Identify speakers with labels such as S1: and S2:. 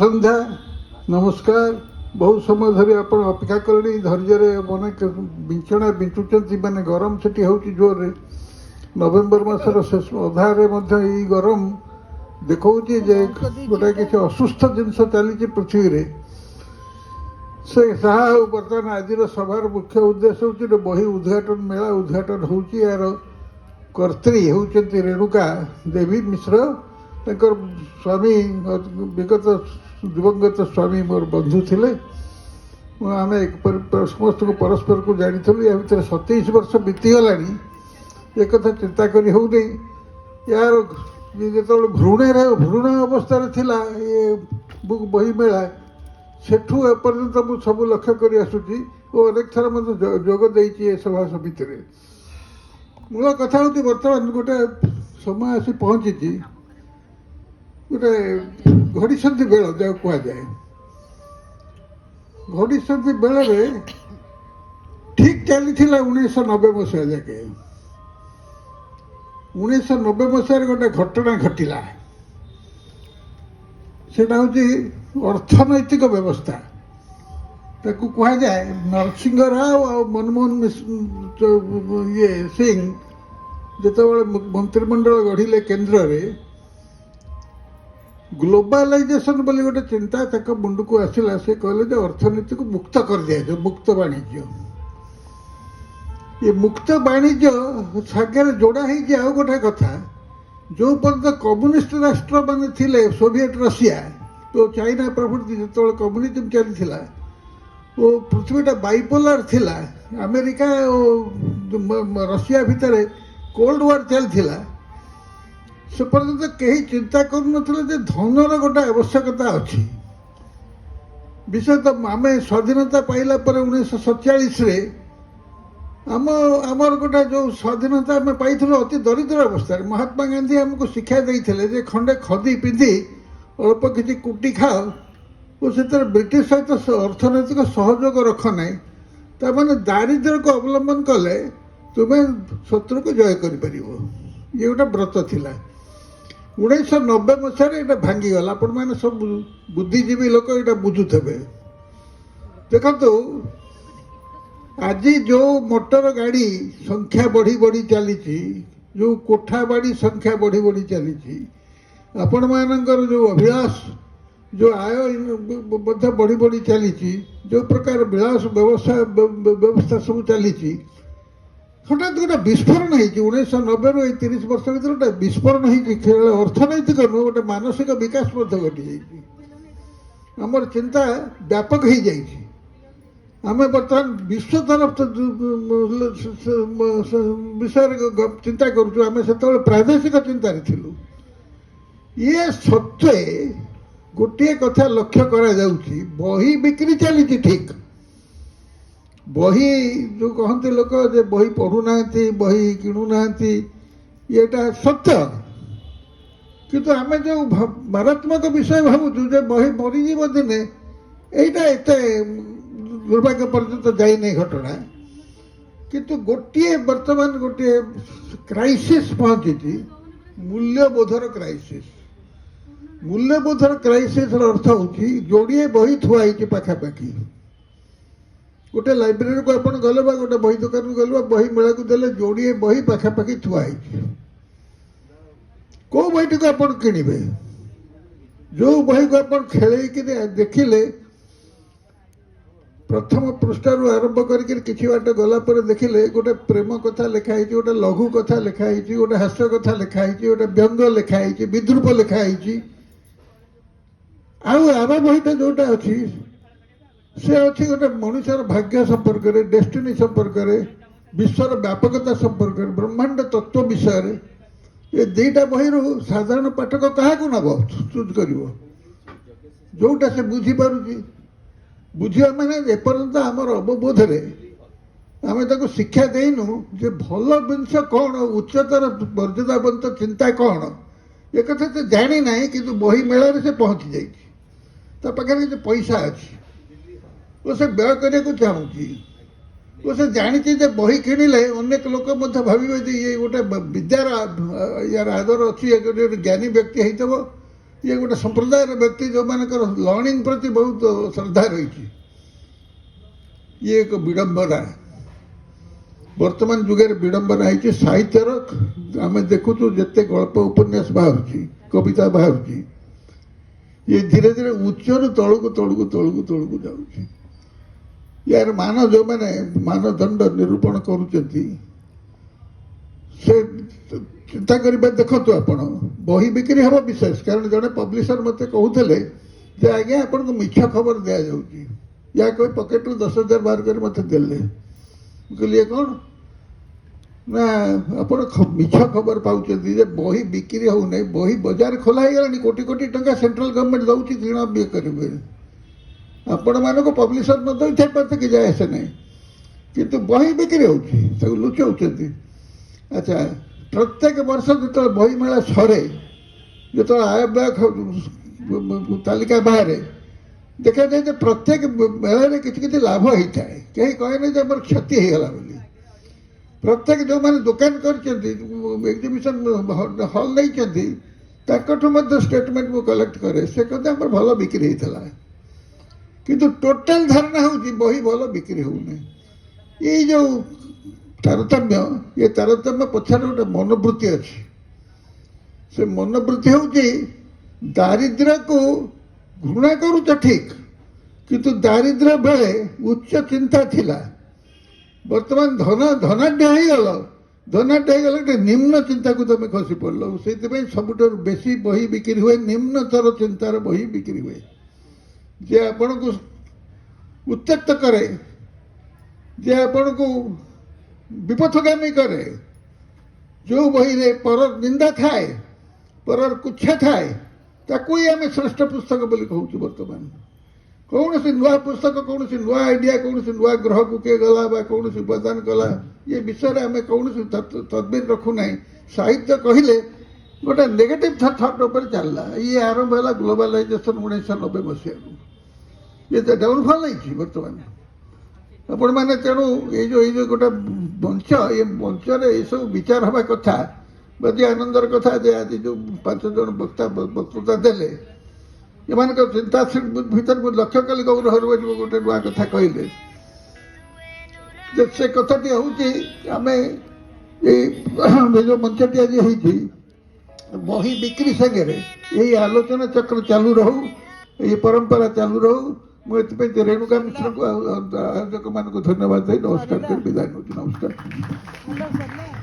S1: ସନ୍ଧ୍ୟା, ନମସ୍କାର। ବହୁତ ସମୟ ଧରି ଆପଣ ଅପେକ୍ଷା କଲେଣି ଧୈର୍ଯ୍ୟରେ, ଅନେକ ବିଞ୍ଚଣା ବିଞ୍ଚୁଛନ୍ତି। ମାନେ ଗରମ ସେଠି ହେଉଛି ଜୋରରେ। ନଭେମ୍ବର ମାସର ଶେଷ ଅଧାରେ ମଧ୍ୟ ଏଇ ଗରମ ଦେଖାଉଛି ଯେ ଗୋଟେ କିଛି ଅସୁସ୍ଥ ଜିନିଷ ଚାଲିଛି ପୃଥିବୀରେ। ସେ ଯାହା ହଉ, ବର୍ତ୍ତମାନ ଆଜିର ସଭାର ମୁଖ୍ୟ ଉଦ୍ଦେଶ୍ୟ ହେଉଛି ଗୋଟେ ବହି ଉଦ୍ଘାଟନ, ମେଳା ଉଦ୍ଘାଟନ ହେଉଛି। ଏହାର କର୍ତ୍ରୀ ହେଉଛନ୍ତି ରେଣୁକା ଦେବୀ ମିଶ୍ର। ତାଙ୍କର ସ୍ୱାମୀ, ବିଗତ ଦିବଙ୍ଗତ ସ୍ୱାମୀ ମୋର ବନ୍ଧୁ ଥିଲେ। ଆମେ ସମସ୍ତଙ୍କୁ ପରସ୍ପରକୁ ଜାଣିଥିଲୁ। ୟା ଭିତରେ 27 ବର୍ଷ ବିତିଗଲାଣି, ଏକଥା ଚିନ୍ତା କରି ହେଉନି। ଏହାର ଯେତେବେଳେ ଭ୍ରୂଣରେ ଭ୍ରୂଣ ଅବସ୍ଥାରେ ଥିଲା ଏ ବହି ମେଳା, ସେଠୁ ଏପର୍ଯ୍ୟନ୍ତ ମୁଁ ସବୁ ଲକ୍ଷ୍ୟ କରି ଆସୁଛି ଓ ଅନେକ ଥର ମଧ୍ୟ ଯୋଗ ଦେଇଛି ଏ ସଭା ସମିତିରେ। ମୂଳ କଥା ହେଉଛି, ବର୍ତ୍ତମାନ ଗୋଟେ ସମୟ ଆସି ପହଞ୍ଚିଛି, ଗୋଟେ ଘଡ଼ିସନ୍ଧି ବେଳ ଯାହାକୁ କୁହାଯାଏ। ଘଡ଼ିସନ୍ଧି ବେଳରେ ଠିକ୍ ଚାଲିଥିଲା 1990 ମସିହା ଯାକେ। 1990 ମସିହାରେ ଗୋଟେ ଘଟଣା ଘଟିଲା। ସେଟା ହେଉଛି ଅର୍ଥନୈତିକ ବ୍ୟବସ୍ଥା, ତାକୁ କୁହାଯାଏ। ନରସିଂହ ରାଓ ଆଉ ମନମୋହନ ଇଏ ସିଂ ଯେତେବେଳେ ମନ୍ତ୍ରିମଣ୍ଡଳ ଗଢ଼ିଲେ କେନ୍ଦ୍ରରେ, ଗ୍ଲୋବାଲାଇଜେସନ ବୋଲି ଗୋଟେ ଚିନ୍ତା ତାଙ୍କ ମୁଣ୍ଡକୁ ଆସିଲା। ସେ କହିଲେ ଯେ ଅର୍ଥନୀତିକୁ ମୁକ୍ତ କରିଦିଆଯାଉ, ମୁକ୍ତ ବାଣିଜ୍ୟ। ଏ ମୁକ୍ତ ବାଣିଜ୍ୟ ସାଙ୍ଗରେ ଯୋଡ଼ା ହେଇଛି ଆଉ ଗୋଟେ କଥା। ଯେଉଁ ପର୍ଯ୍ୟନ୍ତ କମ୍ୟୁନିଷ୍ଟ ରାଷ୍ଟ୍ର ମାନେ ଥିଲେ, ସୋଭିଏଟ ରଷିଆ ଓ ଚାଇନା ପ୍ରଭୃତି, ଯେତେବେଳେ କମ୍ୟୁନିଜମ ଚାଲିଥିଲା ଓ ପୃଥିବୀଟା ବାଇପୋଲାର ଥିଲା, ଆମେରିକା ଓ ରଷିଆ ଭିତରେ କୋଲ୍ଡ ୱାର୍ ଚାଲିଥିଲା, ସେ ପର୍ଯ୍ୟନ୍ତ କେହି ଚିନ୍ତା କରୁନଥିଲେ ଯେ ଧନର ଗୋଟେ ଆବଶ୍ୟକତା ଅଛି। ବିଶେଷତଃ ଆମେ ସ୍ୱାଧୀନତା ପାଇଲା ପରେ 1947ରେ ଆମର ଗୋଟେ ଯେଉଁ ସ୍ୱାଧୀନତା ଆମେ ପାଇଥିଲୁ ଅତି ଦରିଦ୍ର ଅବସ୍ଥାରେ। ମହାତ୍ମା ଗାନ୍ଧୀ ଆମକୁ ଶିକ୍ଷା ଦେଇଥିଲେ ଯେ ଖଣ୍ଡେ ଖଦି ପିନ୍ଧି ଅଳ୍ପ କିଛି କୁଟି ଖାଅ ଓ ସେଥିରେ ବ୍ରିଟିଶ ସହିତ ଅର୍ଥନୈତିକ ସହଯୋଗ ରଖ ନାହିଁ। ତାମାନେ ଦାରିଦ୍ର୍ୟକୁ ଅବଲମ୍ବନ କଲେ ତୁମେ ଶତ୍ରୁକୁ ଜୟ କରିପାରିବ। ଇଏ ଗୋଟେ ବ୍ରତ ଥିଲା। 1990 ମସିହାରେ ଏଇଟା ଭାଙ୍ଗିଗଲା। ଆପଣମାନେ ସବୁ ବୁଦ୍ଧିଜୀବୀ ଲୋକ, ଏଇଟା ବୁଝୁଥିବେ। ଦେଖନ୍ତୁ, ଆଜି ଯେଉଁ ମୋଟର ଗାଡ଼ି ସଂଖ୍ୟା ବଢ଼ି ବଢ଼ି ଚାଲିଛି, ଯେଉଁ କୋଠା ବାଡ଼ି ସଂଖ୍ୟା ବଢ଼ି ବଢ଼ି ଚାଲିଛି, ଆପଣମାନଙ୍କର ଯେଉଁ ଅଭିଳାଷ, ଯେଉଁ ଆୟ ମଧ୍ୟ ବଢ଼ି ବଢ଼ି ଚାଲିଛି, ଯେଉଁ ପ୍ରକାର ବିଳାସ ବ୍ୟବସାୟ ବ୍ୟବସ୍ଥା ସବୁ ଚାଲିଛି, ହଠାତ୍ ଗୋଟେ ବିସ୍ଫୋରଣ ହେଇଛି। 1990ରୁ ଏଇ 30 ବର୍ଷ ଭିତରେ ଗୋଟେ ବିସ୍ଫୋରଣ ହେଇଛି। କେବଳ ଅର୍ଥନୈତିକ ନୁହଁ, ଗୋଟେ ମାନସିକ ବିକାଶ ମଧ୍ୟ ଘଟିଯାଇଛି। ଆମର ଚିନ୍ତା ବ୍ୟାପକ ହେଇଯାଇଛି। ଆମେ ବର୍ତ୍ତମାନ ବିଶ୍ୱ ତରଫ ବିଷୟରେ ଚିନ୍ତା କରୁଛୁ। ଆମେ ସେତେବେଳେ ପ୍ରାଦେଶିକ ଚିନ୍ତାରେ ଥିଲୁ। ଇଏ ସତ୍ତ୍ୱେ ଗୋଟିଏ କଥା ଲକ୍ଷ୍ୟ କରାଯାଉଛି, ବହି ବିକ୍ରି ଚାଲିଛି ଠିକ୍। ବହି ଯେଉଁ କହନ୍ତି ଲୋକ ଯେ ବହି ପଢ଼ୁନାହାନ୍ତି, ବହି କିଣୁନାହାନ୍ତି, ଇଏଟା ସତ୍ୟ। କିନ୍ତୁ ଆମେ ଯେଉଁ ମାରାତ୍ମକ ବିଷୟ ଭାବୁଛୁ ଯେ ବହି ମରିଯିବ ଦିନେ, ଏଇଟା ଏତେ ଦୁର୍ଭାଗ୍ୟ ପର୍ଯ୍ୟନ୍ତ ଯାଇନାହିଁ ଘଟଣା। କିନ୍ତୁ ଗୋଟିଏ ବର୍ତ୍ତମାନ ଗୋଟିଏ କ୍ରାଇସିସ୍ ପହଞ୍ଚିଛି, ମୂଲ୍ୟବୋଧର କ୍ରାଇସିସ୍। ମୂଲ୍ୟବୋଧର କ୍ରାଇସିସ୍ର ଅର୍ଥ ହେଉଛି, ଯୋଡ଼ିଏ ବହି ଥୁଆ ହେଇଛି ପାଖାପାଖି। ଗୋଟେ ଲାଇବ୍ରେରୀକୁ ଆପଣ ଗଲେ ବା ଗୋଟେ ବହି ଦୋକାନକୁ ଗଲେ ବା ବହି ମେଳାକୁ ଦେଲେ, ଯୋଡ଼ିଏ ବହି ପାଖାପାଖି ଥୁଆ ହେଇଛି। କୋଉ ବହିଟିକୁ ଆପଣ କିଣିବେ? ଯେଉଁ ବହିକୁ ଆପଣ ଖେଳେଇକିରି ଦେଖିଲେ, ପ୍ରଥମ ପୃଷ୍ଠାରୁ ଆରମ୍ଭ କରିକିରି କିଛି ବାଟ ଗଲା ପରେ ଦେଖିଲେ ଗୋଟେ ପ୍ରେମ କଥା ଲେଖା ହେଇଛି, ଗୋଟେ ଲଘୁ କଥା ଲେଖା ହେଇଛି, ଗୋଟେ ହାସ୍ୟ କଥା ଲେଖା ହେଇଛି, ଗୋଟେ ବ୍ୟଙ୍ଗ ଲେଖା ହେଇଛି, ବିଦ୍ରୂପ ଲେଖା ହେଇଛି। ଆଉ ଆର ବହିଟା ଯୋଉଟା ଅଛି, ସେ ଅଛି ଗୋଟେ ମଣିଷର ଭାଗ୍ୟ ସମ୍ପର୍କରେ, ଡେଷ୍ଟିନି ସମ୍ପର୍କରେ, ବିଶ୍ୱର ବ୍ୟାପକତା ସମ୍ପର୍କରେ, ବ୍ରହ୍ମାଣ୍ଡ ତତ୍ତ୍ୱ ବିଷୟରେ। ଏ ଦୁଇଟା ବହିରୁ ସାଧାରଣ ପାଠକ କାହାକୁ ନେବ, ଚୁଜ୍ କରିବ? ଯୋଉଟା ସେ ବୁଝିପାରୁଛି। ବୁଝିବା ମାନେ ଏପର୍ଯ୍ୟନ୍ତ ଆମର ଅବବୋଧରେ ଆମେ ତାକୁ ଶିକ୍ଷା ଦେଇନୁ ଯେ ଭଲ ଜିନିଷ କ'ଣ, ଉଚ୍ଚତର ମର୍ଯ୍ୟାଦାବନ୍ତ ଚିନ୍ତା କ'ଣ, ଏକଥା ସେ ଜାଣିନାହିଁ। କିନ୍ତୁ ବହି ମେଳାରେ ସେ ପହଞ୍ଚି ଯାଇଛି। ତା ପାଖରେ କିଛି ପଇସା ଅଛି ଓ ସେ ବ୍ୟୟ କରିବାକୁ ଚାହୁଁଛି ଓ ସେ ଜାଣିଛି ଯେ ବହି କିଣିଲେ ଅନେକ ଲୋକ ମଧ୍ୟ ଭାବିବେ ଯେ ଇଏ ଗୋଟେ ବିଦ୍ୟାର ୟାର ଆଦର ଅଛି, ଇଏ ଗୋଟେ ଜ୍ଞାନୀ ବ୍ୟକ୍ତି ହେଇଥିବ। ଇଏ ଗୋଟେ ସମ୍ପ୍ରଦାୟର ବ୍ୟକ୍ତି ଯେଉଁମାନଙ୍କର ଲର୍ଣ୍ଣିଂ ପ୍ରତି ବହୁତ ଶ୍ରଦ୍ଧା ରହିଛି। ଇଏ ଏକ ବିଡ଼ମ୍ବନା। ବର୍ତ୍ତମାନ ଯୁଗରେ ବିଡ଼ମ୍ବନା ହେଇଛି ସାହିତ୍ୟର। ଆମେ ଦେଖୁଛୁ, ଯେତେ ଗଳ୍ପ, ଉପନ୍ୟାସ ବାହାରୁଛି, କବିତା ବାହାରୁଛି, ଇଏ ଧୀରେ ଧୀରେ ଉଚ୍ଚରୁ ତଳକୁ ତଳକୁ ତଳକୁ ତଳକୁ ଯାଉଛି। ୟାର ମାନ, ଯେଉଁମାନେ ମାନଦଣ୍ଡ ନିରୂପଣ କରୁଛନ୍ତି, ସେ ଚିନ୍ତା କରିବା। ଦେଖନ୍ତୁ ଆପଣ, ବହି ବିକ୍ରି ହେବ ବିଶେଷ। କାରଣ ଜଣେ ପବ୍ଲିସର ମୋତେ କହୁଥିଲେ ଯେ ଆଜ୍ଞା, ଆପଣଙ୍କୁ ମିଛ ଖବର ଦିଆଯାଉଛି। ୟା କହି ପକେଟରୁ 10,000 ବାହାର କରି ମୋତେ ଦେଲେ। ମୁଁ କହିଲି, ଇଏ କ'ଣ? ନା, ଆପଣ ମିଛ ଖବର ପାଉଛନ୍ତି ଯେ ବହି ବିକ୍ରି ହେଉନାହିଁ। ବହି ବଜାର ଖୋଲା ହେଇଗଲାଣି। କୋଟି କୋଟି ଟଙ୍କା ସେଣ୍ଟ୍ରାଲ ଗଭର୍ଣ୍ଣମେଣ୍ଟ ଦେଉଛି, କିଣ ଇଏ କରିବେ। ଆପଣମାନଙ୍କୁ ପବ୍ଲିସର ନ ଦେଉଥାଇ କି ଯାଏ ଆସେ ନାହିଁ, କିନ୍ତୁ ବହି ବିକ୍ରି ହେଉଛି, ତାକୁ ଲୁଚଉଛନ୍ତି। ଆଚ୍ଛା, ପ୍ରତ୍ୟେକ ବର୍ଷ ଯେତେବେଳେ ବହି ମେଳା ସରେ, ଯେତେବେଳେ ଆୟ ବ୍ୟୟ ତାଲିକା ବାହାରେ, ଦେଖାଯାଏ ଯେ ପ୍ରତ୍ୟେକ ମେଳାରେ କିଛି କିଛି ଲାଭ ହେଇଥାଏ। କେହି କହେନି ଯେ ଆମର କ୍ଷତି ହେଇଗଲା ବୋଲି। ପ୍ରତ୍ୟେକ ଯେଉଁମାନେ ଦୋକାନ କରିଛନ୍ତି, ଏକ୍ଜିବିସନ୍ ହଲ୍ ନେଇଛନ୍ତି, ତାଙ୍କଠୁ ମଧ୍ୟ ଷ୍ଟେଟମେଣ୍ଟ ମୁଁ କଲେକ୍ଟ କରେ। ସେ କହନ୍ତି, ଆମର ଭଲ ବିକ୍ରି ହେଇଥିଲା। କିନ୍ତୁ ଟୋଟାଲ ଧାରଣା ହେଉଛି ବହି ଭଲ ବିକ୍ରି ହେଉନାହିଁ। ଏଇ ଯେଉଁ ତାରତମ୍ୟ, ଏ ତାରତମ୍ୟ ପଛରେ ଗୋଟେ ମନୋବୃତ୍ତି ଅଛି। ସେ ମନୋବୃତ୍ତି ହେଉଛି, ଦାରିଦ୍ର୍ୟକୁ ଘୃଣା କରୁଛ ଠିକ୍, କିନ୍ତୁ ଦାରିଦ୍ର୍ୟ ବେଳେ ଉଚ୍ଚ ଚିନ୍ତା ଥିଲା। ବର୍ତ୍ତମାନ ଧନାଢ୍ୟ ହେଇଗଲ, ଧନାଢ୍ୟ ହେଇଗଲ, ଗୋଟେ ନିମ୍ନ ଚିନ୍ତାକୁ ତମେ ଖସି ପଡ଼ିଲ। ସେଇଥିପାଇଁ ସବୁଠାରୁ ବେଶୀ ବହି ବିକ୍ରି ହୁଏ, ନିମ୍ନତର ଚିନ୍ତାର ବହି ବିକ୍ରି ହୁଏ, ଯେ ଆପଣଙ୍କୁ ଉତ୍ତ୍ୟକ୍ତ କରେ, ଯେ ଆପଣଙ୍କୁ ବିପଥଗାମୀ କରେ, ଯେଉଁ ବହିରେ ପର ନିନ୍ଦା ଥାଏ, ପରର କୁତ୍ସା ଥାଏ, ତାକୁ ହିଁ ଆମେ ଶ୍ରେଷ୍ଠ ପୁସ୍ତକ ବୋଲି କହୁଛୁ। ବର୍ତ୍ତମାନ କୌଣସି ନୂଆ ପୁସ୍ତକ, କୌଣସି ନୂଆ ଆଇଡ଼ିଆ, କୌଣସି ନୂଆ ଗ୍ରହକୁ କିଏ ଗଲା ବା କୌଣସି ଉପାଦାନ କଲା, ଏ ବିଷୟରେ ଆମେ କୌଣସି ତଦବିର ରଖୁନାହିଁ। ସାହିତ୍ୟ କହିଲେ ଗୋଟେ ନେଗେଟିଭ୍ ଥଟ୍ ଉପରେ ଚାଲିଲା। ଇଏ ଆରମ୍ଭ ହେଲା ଗ୍ଲୋବାଲାଇଜେସନ୍ 1990 ମସିହାରୁ। ଇଏ ତ ଡାଉନଫଲ୍ ହେଇଛି ବର୍ତ୍ତମାନ। ଆପଣମାନେ ତେଣୁ ଏଇ ଯେଉଁ ଗୋଟେ ମଞ୍ଚ, ଏ ମଞ୍ଚରେ ଏସବୁ ବିଚାର ହେବା କଥା। ବାକି ଆନନ୍ଦର କଥା ଯେ ଆଜି ଯେଉଁ ପାଞ୍ଚ ଜଣ ବକ୍ତା ବକ୍ତୃତା ଦେଲେ, ଏମାନଙ୍କ ଚିନ୍ତା ଭିତରେ ମୁଁ ଲକ୍ଷ୍ୟ କଲି, ଗୌର ହରି ଗୋଟେ ନୂଆ କଥା କହିଲେ ଯେ ସେ କଥାଟି ହେଉଛି, ଆମେ ଏଇ ଯେଉଁ ମଞ୍ଚଟି ଆଜି ହେଇଛି, ବହି ବିକ୍ରି ସାଙ୍ଗରେ ଏଇ ଆଲୋଚନା ଚକ୍ର ଚାଲୁ ରହୁ, ଏଇ ପରମ୍ପରା ଚାଲୁ ରହୁ। ମୁଁ ଏଥିପାଇଁ ରେଣୁକା ମିଶ୍ରଙ୍କୁ ଆଉ ଆୟୋଜକମାନଙ୍କୁ ଧନ୍ୟବାଦ ଦେଇ, ନମସ୍କାର କରି ବିଦାୟ ନେଉଛି। ନମସ୍କାର।
S2: ହ୍ୟାଲୋ, ସରିଲା।